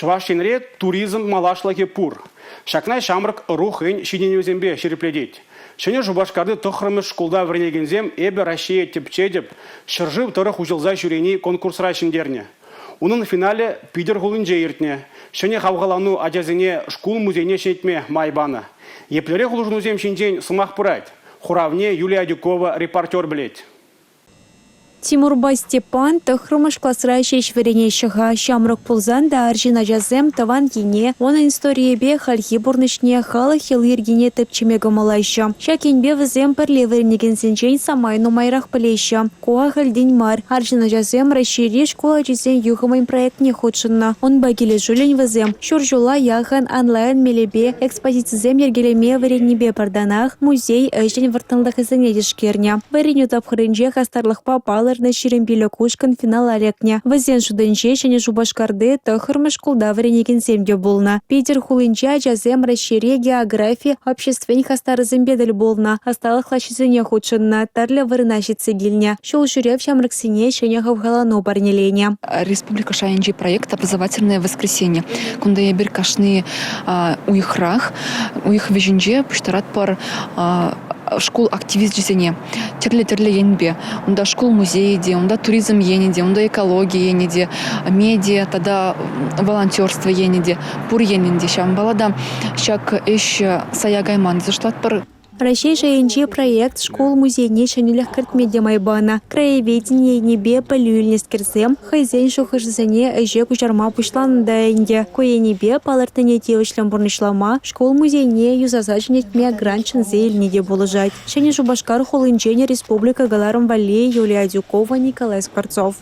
Чӑваш Енре туризм малашлӑхӗ пур. Ҫакна ҫамрӑк ӑру хӑйӗн ҫитӗнӗвӗсемпе ҫирӗплетет. Ҫӗнӗ Шупашкарти тӑххӑрмӗш шкулта вӗренекенсем «Эпӗ Раҫҫее тӗпчетӗп» ҫӗршыв тӑрӑх уҫӑлса ҫӳрени конкурсра ҫӗнтернӗ. Унӑн финалӗ Питӗр хулинче иртнӗ. Ҫӗнӗ хавхалану ачасене шкул музейне ҫӗнетме май панӑ. Еплерех улшӑнусем ҫинчен сӑмах пырать? Хуравне Юлия Адюкова репортер пӗлет. Тимурпа Степан тӑххӑрмӗш класра ҫеҫ вӗренеҫҫӗ-ха. Ҫамрӑк пулсан та арҫын ачасем тӑван ене, унӑн историйӗпе хальхи пурнӑҫне, халӑх йӑли-йӗркине тӗпчеме кӑмӑллаҫҫӗ. Ҫак енпе вӗсем пӗрле вӗренекенсенчен самай нумайрах пӗлеҫҫӗ. Ку ахальтен мар. Арҫын ачасем Раҫҫейри шкул ачисен юхӑмӗн проектне хутшӑннӑ. Унпа килӗшӳллӗн вӗсем ҫур ҫула яхӑн онлайн мелӗпе экспозицисем йӗркелеме вӗреннипе пӗр танах музей ӗҫӗн вӑрттӑнлӑхӗсене тишкернӗ. Вӗренӳ тапхӑрӗнче хастарлӑхпа палӑрнӑ 25 ушкӑн финала лекнӗ. Вӗсен шутӗнче Ҫӗнӗ Шупашкарти тӑххӑрмӗш шкулта вӗренекенсем те пулнӑ. Питӗр хулинче ачасем Раҫҫейри географи обществин хастарӗсемпе тӗл пулнӑ, ӑсталӑх лаҫҫисене хутшӑннӑ, тӗрлӗ вырӑна ҫитсе килнӗ. Ҫул ҫӳрев ҫамрӑксене ҫӗнӗ хавхалану парнеленӗ. Республика шайӗнчи проект «Образовательное воскресенье». Кунта эпир кашни уйӑхрах, уйӑх вӗҫӗнче пуҫтаратпӑр шкул активисчӗсене тӗрлӗ-тӗрлӗ енпе. Унта шкул музейӗ те, унта туризм енӗ те, унта экологи енӗ те, медиа тата волонтерство енӗ те, пур енӗн те. Ҫавӑнпала та ҫак ӗҫ сая кайман тесе шутлатпӑр. Раҫҫей шайӗнчи проект шкул музейне ҫӗнӗлӗх кӗртме те май панӑ. Краеведени енӗпе пӗлӳ илнӗскерсем хӑйсен шухӑшӗсене ӗҫе куҫарма пуҫланӑ та ӗнтӗ. Ку енӗпе палӑртнине тивӗҫлӗн пурнӑҫлама шкул музейне юсаса ҫӗнетме грант ҫӗнсе илни те пулӑшать. Ҫӗнӗ Шупашкар хулинчен республика кӑларӑм валли Юлия Адюкова, Николай Скворцов.